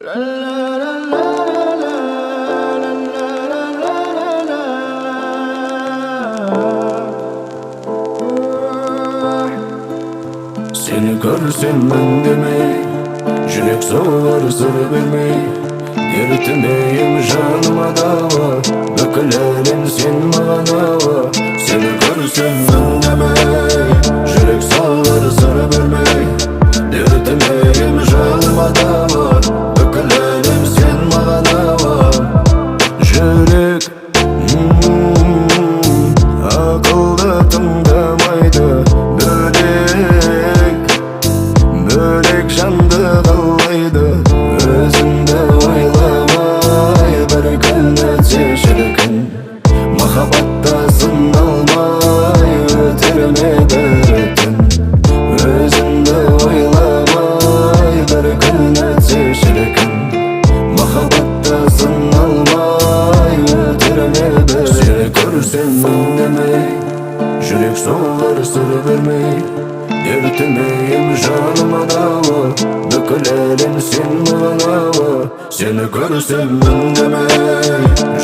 Сені көрсем, үндемей, жүрек соғар сыр бермей. Дертіме ем, жаныма дауа, бүкіл әлем сен маған ауа. Сені көрсем, үндемей, жүрек соғар сыр бермей. Дертіме ем, жаныма дауа, бүкіл әлем сен маған ауа. Жүрек ақылды тыңдамайды, бөлек бөлек жанды қалайды. Өзіңді ойламай бір күн өтсе, шіркін, махаббатта сыналмай өтер ме бір түн? Өзіңді ойламай бір күн өтсе, шіркін, махаббатта сыналмай өтер ме бір? Сені көрсем, үндемей, жүрек соғар сыр бермей. Дертіме ем, жаныма дауа, бүкіл әлем сен маған ауа. Сені көрсем, үндемей,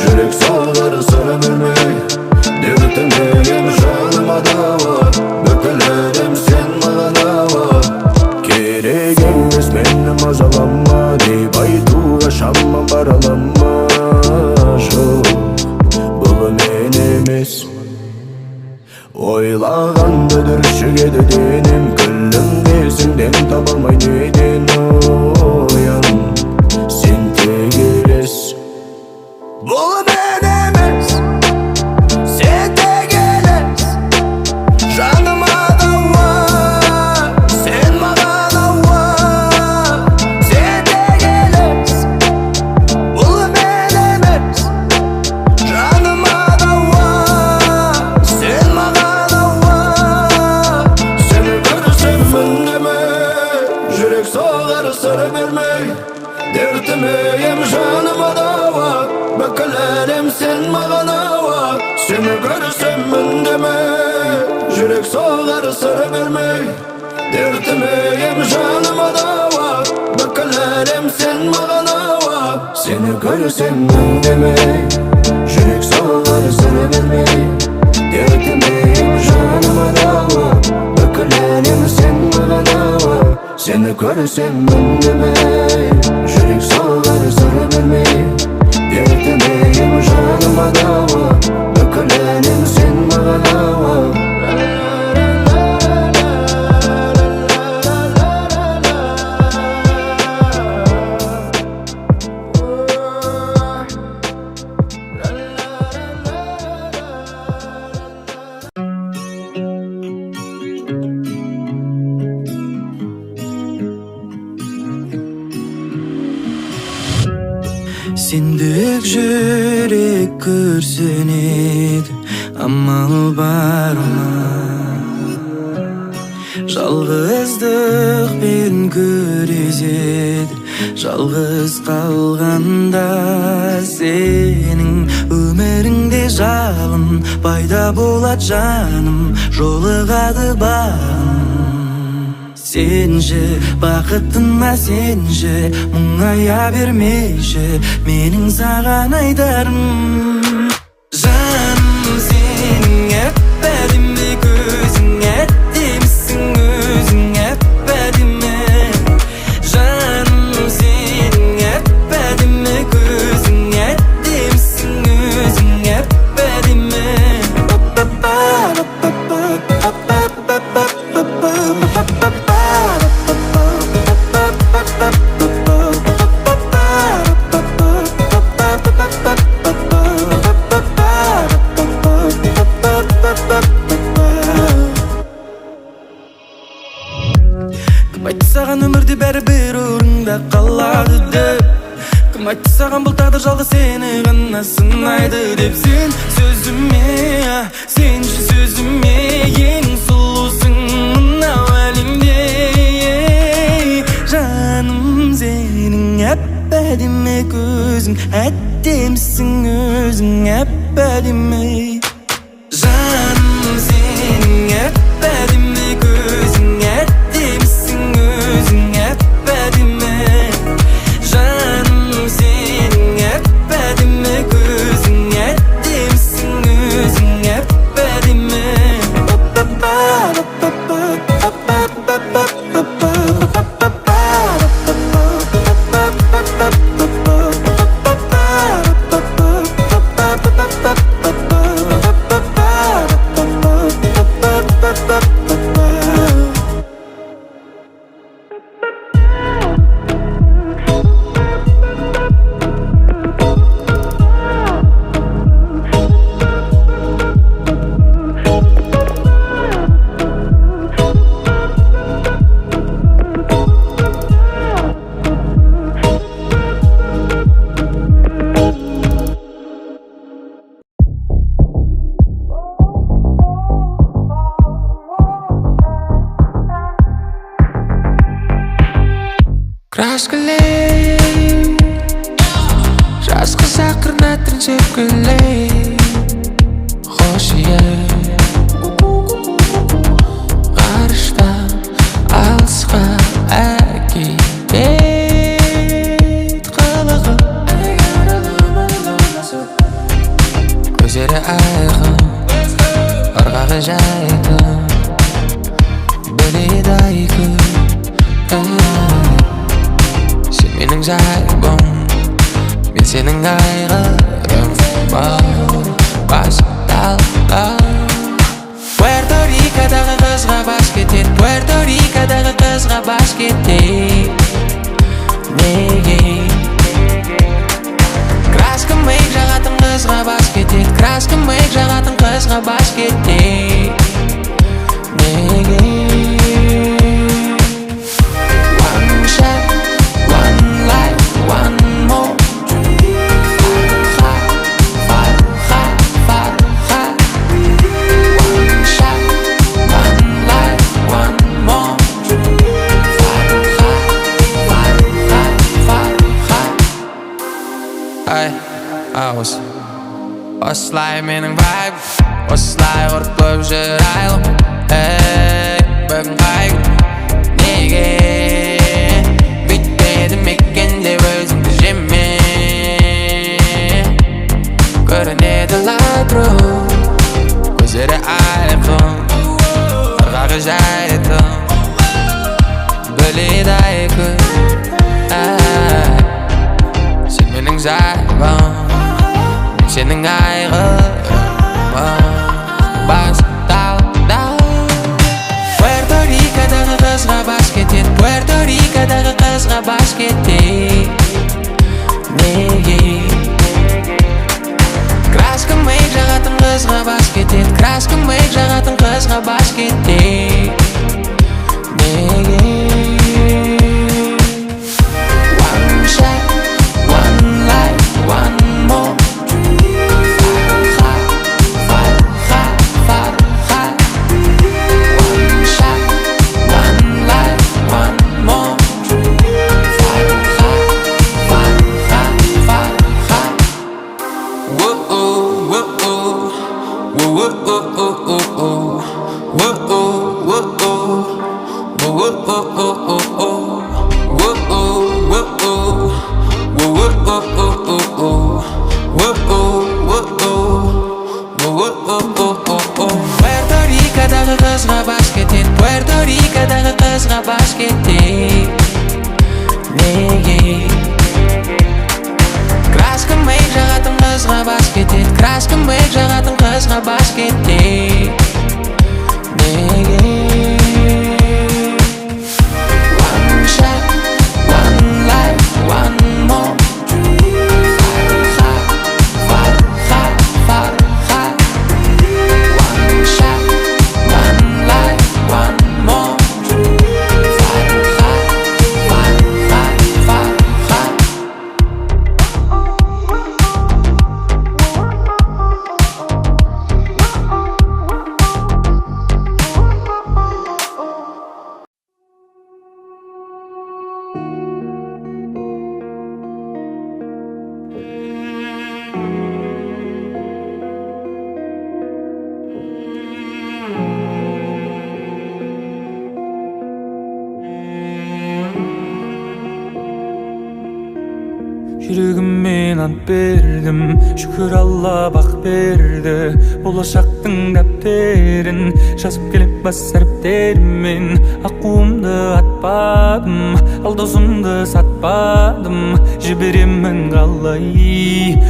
жүрек соғар сыр бермей. Дертіме ем, жаныма дауа, бүкіл әлем сен маған ауа. Керек емес, мені мазалама деп айтуға шамам бара ала ма? Жоқ, бұл мен емес. Ойлағанда түршігеді денем. Күлімдесің, дем таба алмай неден оян. Сен тек елес. Бұл мен емес, сен тек елес. Жаныма дауа, сен маған ауа. Сен тек елес. Бұл мен емес. Жаныма дауа, сен маған ауа. Сені көрсем, үндемей, жүрек соғар сыр бермей. Дертіме ем, жаныма дауа, бүкіл әлем сен маған ауа. Сені көрсем, үндемей, жүрек соғар сыр бермей. Дертіме ем, жаныма дауа, бүкіл әлем сен маған ауа. Сені көрсем, үндемей, жүрек соғар сыр бермей. Дертіме ем, жаныма дауа, бүкіл әлем сен маған ауа. Сені көрсем, үндемей, жүрек соғар сыр бермей. Дертіме ем, жаныма дауа, бүкіл әлем сен маған ауа. Сендік жүрек күрсінеді, амал бар ма? Жалғыздықпен күреседі. Жалғыз қалғанда сенің өміріңде жалын пайда болады, жаным, жолығады бағым. Сенші, бақытыма сенші, мұңая бермеші, менің саған айтарым. Жаным, сенің әп әдемі көзің, әдемісің өзің, әп әдемі. Жаным, сенің әп әдемі көзің, әдемісің өзің, әп әдемі. Кім айтты саған өмірде бәрі бір орында қалады деп? Кім айтты саған, бұл тағдыр жалғыз сені ғана сынайды деп? Сен сөзіме, сенші сөзіме, ең сұлусың мынау әлемде. Жаным, сенің әп әдемі көзің, әдемісің өзің, әп әдемі. Жаным, сенің әп әдемі көзің, әдемісің өзің, әп әдемі. Жаным. Краскілей жас қыз ақырын әтірін сепкілей, хош иіс ғарыштан алысқа әкетет қылығы. Көздері айқын, ырғағы жайқын, біледі айқын. Сен менің жайбым, мен сенің айғырым. Басталды. Пуэрто Рикадағы қызға бас кетеді, Пуэрто Рикадағы қызға бас кетеді. Неге? Краска мейк жағатын қызға бас кетеді, краска мейк жағатын қызға бас кетеді. Неге? One shot, one life, one more. Фарха, Фарха, Фарха. One shot, one life, one more. Фарха, Фарха, Фарха. Ай, ауыз. Осылай менің вайб, осылай құртылып жүр айлым. Ей, бүгін қай күн? Неге бүйтпедім екен деп өзіңді жеме. Көрінеді lightroom, көздері айқын, ырғағы жайтын, біледі айқын. Ай, сен менің жайбым, мен сенің айғырым. Басталды. Пуэрто Рикадағы қызға бас кетеді, Пуэрто Рикадағы қызға бас кетеді. Неге? Краска мейк жағатын қызға бас кетеді, краска мейк жағатын қызға бас кетеді. Неге? One shot, one life, one more. Фарха, Фарха, Фарха. One shot, one life, one more. Фарха, Фарха, Фарха. Whoa, whoa, whoa, whoa, whoa, whoa, whoa, whoa, whoa, whoa. Пуэрто Рикадағы қызға бас кетеді, Пуэрто Рикадағы қызға бас кетеді. Неге? Краска мейк жағатын қызға бас кетеді, краска мейк жағатын қызға бас кетеді. Неге? One shot, one life, one more. Фарха, Фарха, Фарха. One shot, one life, one more. Фарха, Фарха, Фарха. Жүрегіммен ант бердім, шүкір Алла бақ берді. Болашақтың дәптерін жазып келіп бас әріптермен. Аққуымды атпадым, ал досымды сатпадым. Жіберемін қалай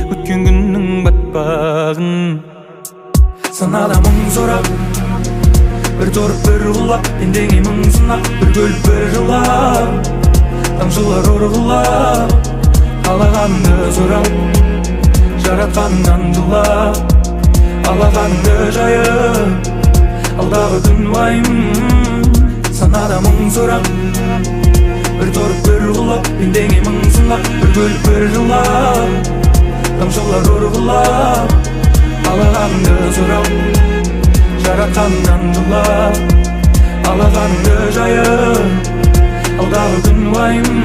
өткен күннің батпағын. Санада мың сұрап, бір торып бір құлап, пендеңе мың сынап, бір күліп бір жылап, тамшылар ұрғылап, қалағанды сұрап, жаратқаннан жылап, алақанды жайып, алдағы күн уайым. Санада мың сұрап, бір торып бір құлап, пендеңе мың сынап, бір күліп бір жылап, тамшылар ұрғылап, қалағанды сұрап, жаратқаннан жылап, алақанды жайып, алдағы күн уайым.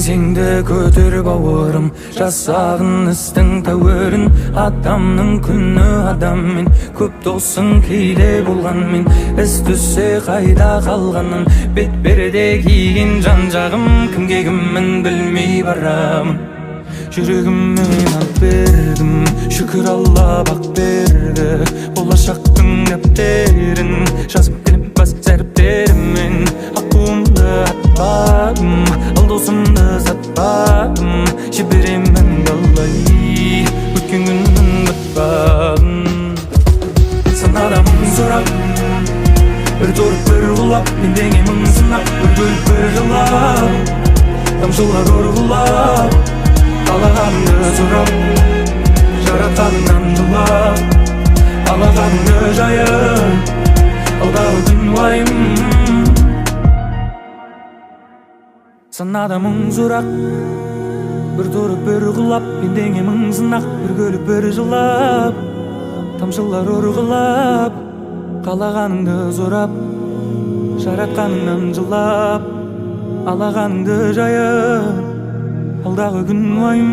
Еңсеңді көтер бауырым, жасағын істің тәуірін. Адамның күні адаммен, көп досың кейде болғанмен, із түссе қайда қалғанын. Бет перде киген жан жағым, кімге кіммін білмей барамын. Жүрегіммен ант бердім, шүкір Алла бақ берді. Болашақтың дәптерін жазып келем бас әріптерімен. Аққуымды атпадым, ал досымды сатпадым. Жіберемін қалай өткен күннің батпағын. Санада мың сұрап, бір тұрып бір құлап, пендеңе мың сынақ, бір күліп бір жылап, тамшылар ұрғылап, қалағаныңды сұрап, жаратқаныңнан жылап, алақаныңды жайып, алдағы күн уайым. Санада мың сұрақ, бір тұрып бір құлап, пендеңе мың сынақ, бір күліп бір жылап, тамшылар ұрғылап, қалағаныңды сұрап, жаратқаныңнан жылап, алақаныңды жайып, алдағы күн уайым.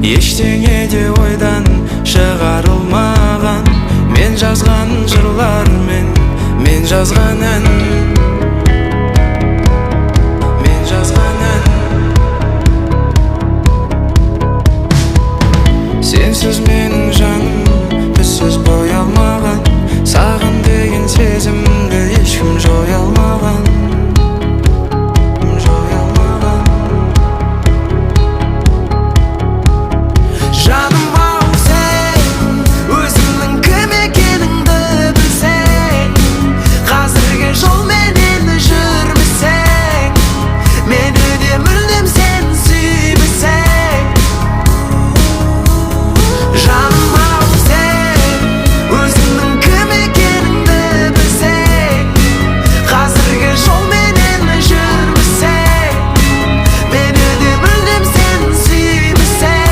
Ештеңе де ойдан шығарылмаған, мен жазған жырлармен, мен жазған ән, мен жазған ән. Сенсіз менің жаным түссіз боялмаған, саған деген сезімді ешкім жоя алмаған, жоя алмаған. Жаным ау, сен өзіңнің кім екеніңді білсең, қазіргі жолменен жүрмесең, мені де мүлдем сен сүймесең. Жаным ау, сен өзіңнің кім екеніңді білсең, қазіргі жолменен жүрмесең, мені де мүлдем сен сүймесең.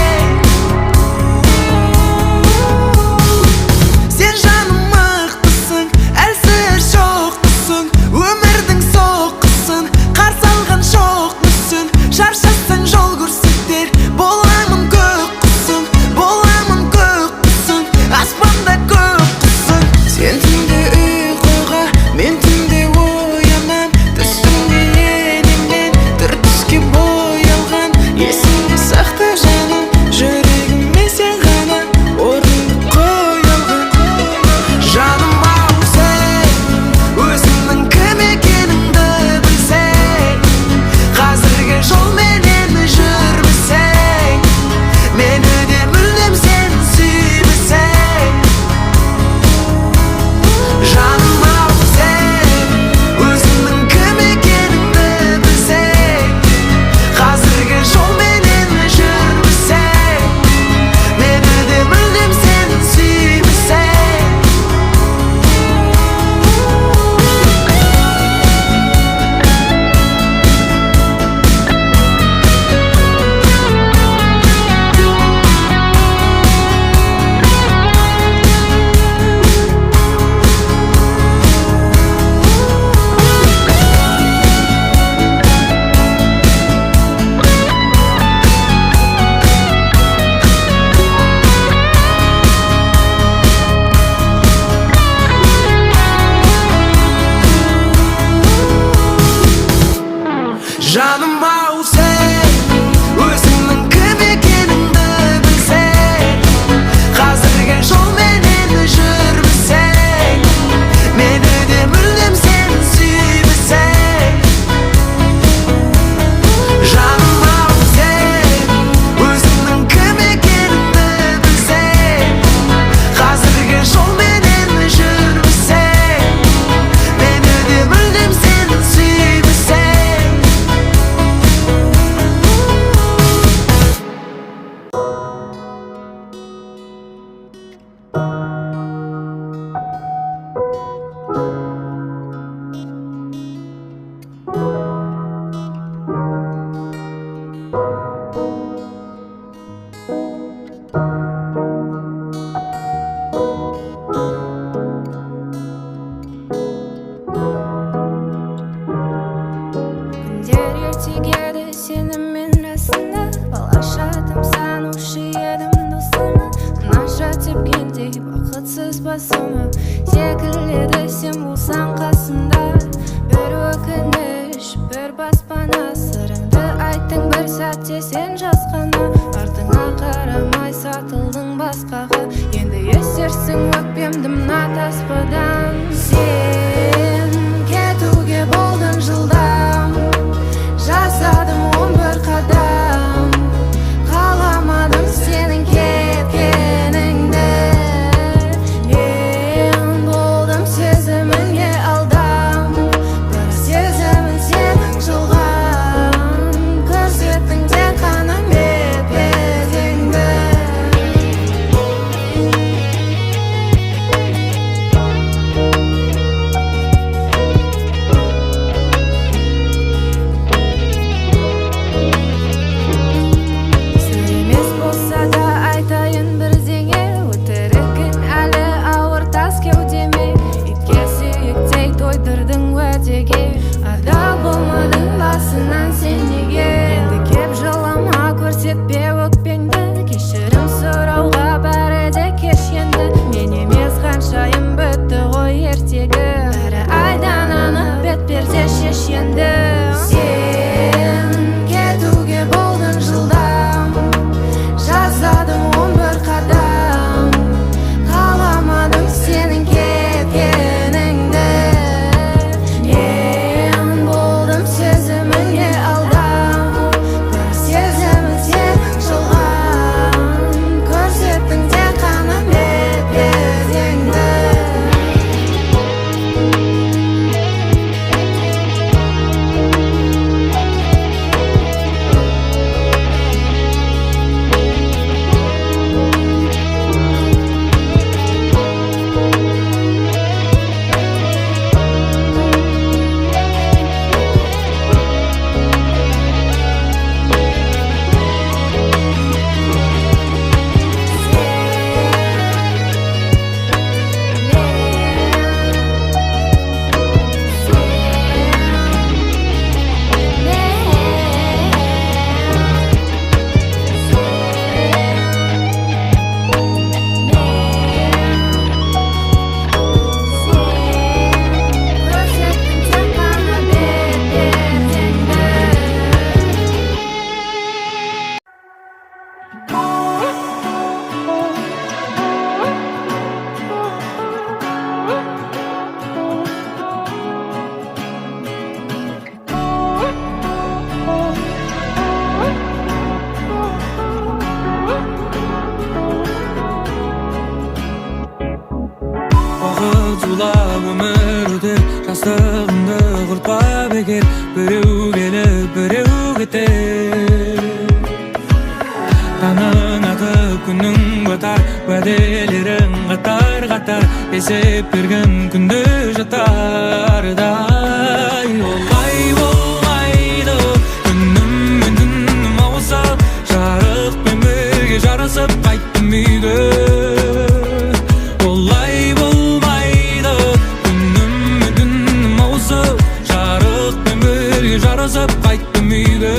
Сен жаным мықтысың, әлсіз жоқпысың, өмірдің соққысын қарсы алған жоқ мүсін. Шаршасаң жол көрсетер боламын көк құсың, боламын көк құсың, аспанда көк құсың. Сен түнде ұйқыға, мен түнде оянам, түсіңде енемнен түр түске боялған. Есіңде сақта жаным, жүрегіме сен ғана орынды қоя алған. Жаным ау, сен өзіңнің кім екеніңді білсең, қазіргі жолменен жүрмесең, мені де мүлдем сен сүймесең. Сен болсаң қасымда. Бір өкініш, бір баспана. Сырыңды айттың бір сәтте сен жасқана. Артыңа қарамай сатылдың басқаға. Енді естерсің өкпемді мына таспадан. Сен кетуге болдың жылдам. Жасадым 11 қадам. Қаламадым сенің кеткеніңді. Мен болдым сезіміңе алдам. Бір сезімің сенің жылған. Көрсеттің тек қана бет-бетіңді. Сыр емес болса да айтайын бірдеңе. Өтірігің әлі ауыр тас кеудеме. Итке сүйектей тойдырдың уәдеге. Адал болмадың басынан сен неге? Енді кеп жылама, көрсетпе өкпеңді. Кешірім сұрауға бәрі де кеш енді. Мен емес ханшайым, бітті ғой ертегі. Бәрі айдан анық, бет перде шеш енді. Сен кетуге болдың жылдам. Жасадым 11 қадам. Қаламадым сенің кеткеніңді. Мен болдым сезіміңе алдам. Бір сезімің сенің жылған. Көрсеттің тек қана бет-бетіңді. Көрсеттің тек қана бет-бетіңді. Уақыт зулап, өмір өтер. Жастығымды құртпа бекер. Біреу келіп, біреу кетер. Таңың атып, күнің батар. Уәделерің қатар қатар. Есеп бергім күнде жатардай. Олай болмайды. Күнім мен түнім ауысып, жарықпен бірге жарасып қайттым үйге. Олай болмайды. Күнім мен түнім ауысып, жарықпен бірге жарасып қайттым үйге.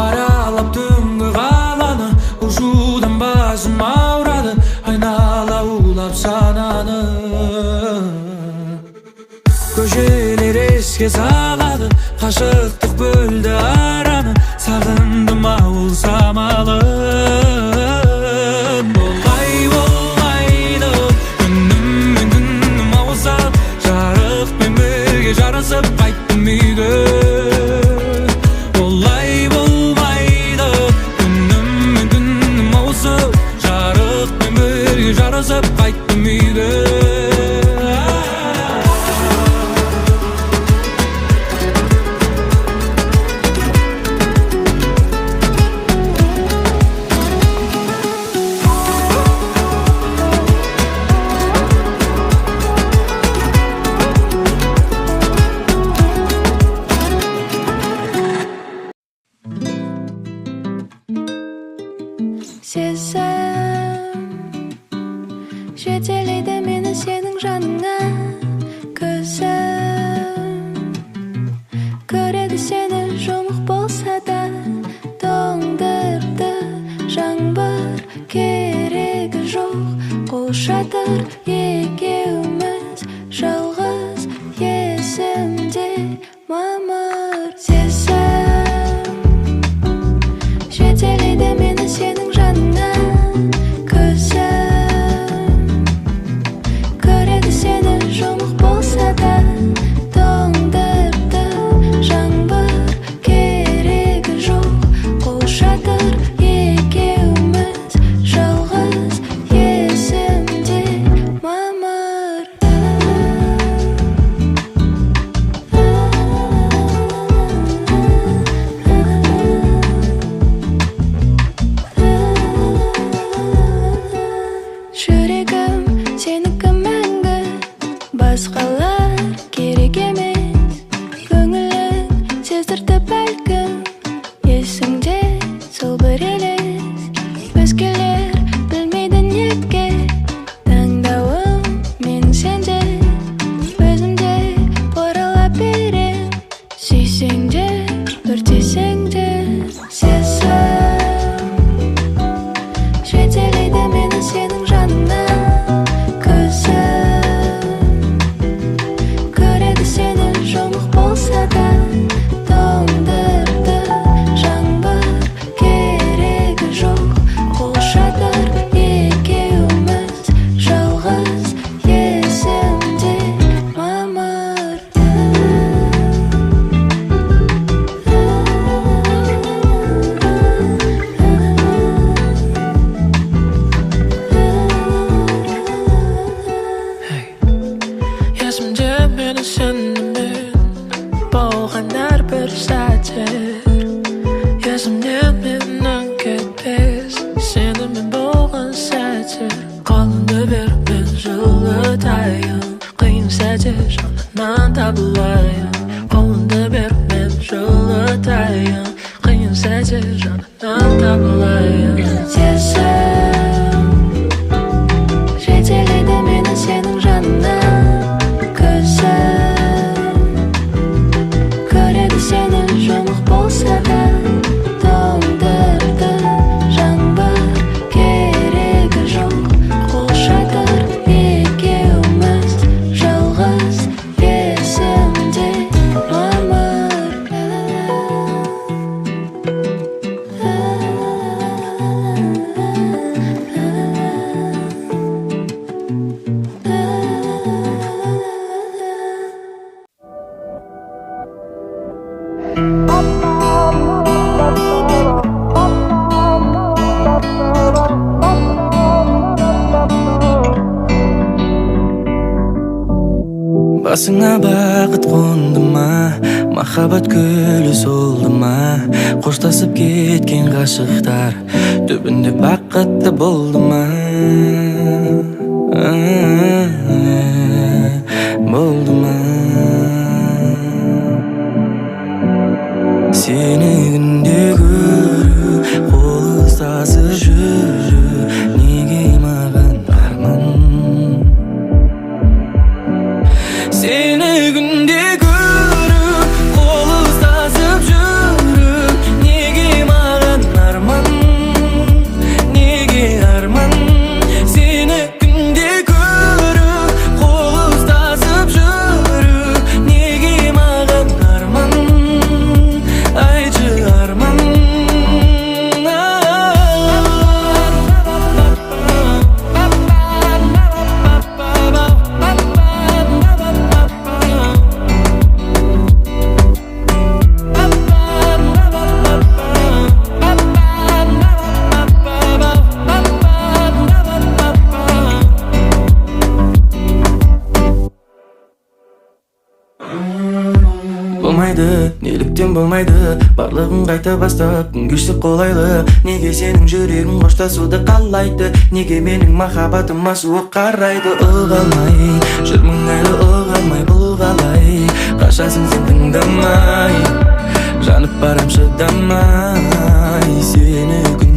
Аралап түнгі қаланы, ұшудан басым ауырады. Айнала улап сананы. Көшелер еске салады. Қашықтық бөлді араны. Сағындым ауыл самалын. Олай болмайды. Күнім мен түнім ауысып, жарықпен бірге жарасып қайттым үйге. Олай болмайды. Күнім мен түнім ауысып, жарықпен бірге жарасып қайттым үйге. Жетелейді мені сенің жаныңа көзім. Көреді сені жұмық болса да, тоңдырды жаңбыр, керегі жоқ. Қолшатыр екеуміз жалғыз, есімде мамыр сезім. Жетелейді мені сенің жаныңа көзім. Көреді сені жұмық болса да, тоңдырды жаңбыр, керегі жоқ. Қолшатыр екеуміз жалғыз, есімде мамыр. Жүрегім сенікі мәңгі, басқалар керек емес. Көңілің сездірді бәлкім, есіңде сол бір елес. Өзгелер білмейді неге, таңдауым менің сенде. Өзім де орала берем, сүйсең де, өртесең де. Сезім жетелейді мені сенің жаныңа көзім. Көреді сені жұмық болса да, тоңдырды жаңбыр, керегі жоқ. Қолшатыр екеуміз жалғыз, есімде мамыр. Есімде менің сенімен болған әрбір сәттер. Есімнен менің кетпес сенімен болған сәттер. Қолыңды бер, мен жылытайын, қиын сәтте жаныңнан табылайын. Қолыңды бер, мен жылытайын, қиын сәтте жаныңнан табылайын. Сезім жетелейді мені сенің жаныңа көзім. Көреді сені жұмық болса да, тоңдырды жаңбыр, керегі жоқ. Қолшатыр екеуміз жалғыз, есімде мамыр. Басыңа бақыт қонды ма, махаббат гүлі солды ма? Қоштасып кеткен ғашықтар түбінде бақытты болды ма? Болды ма? Сені күнде көру, қол ұстасып жүру неге маған арман? Сені күнде көру, қол ұстасып жүру неге маған арман? Неге арман? Сені күнде көру, қол ұстасып жүру неге маған арман? Айтшы, арман. Болмайды, неліктен болмайды? Барлығын қайта бастап, күн кешсек қолайлы. Неге сенің жүрегің қоштасуды қалайды? Неге менің махаббатыма суық қарайды? Ұға алмай жүрмін әлі, ұға алмай. Бұл қалай? Қашасың сен тыңдамай, жанып барам шыдамай. Сені күн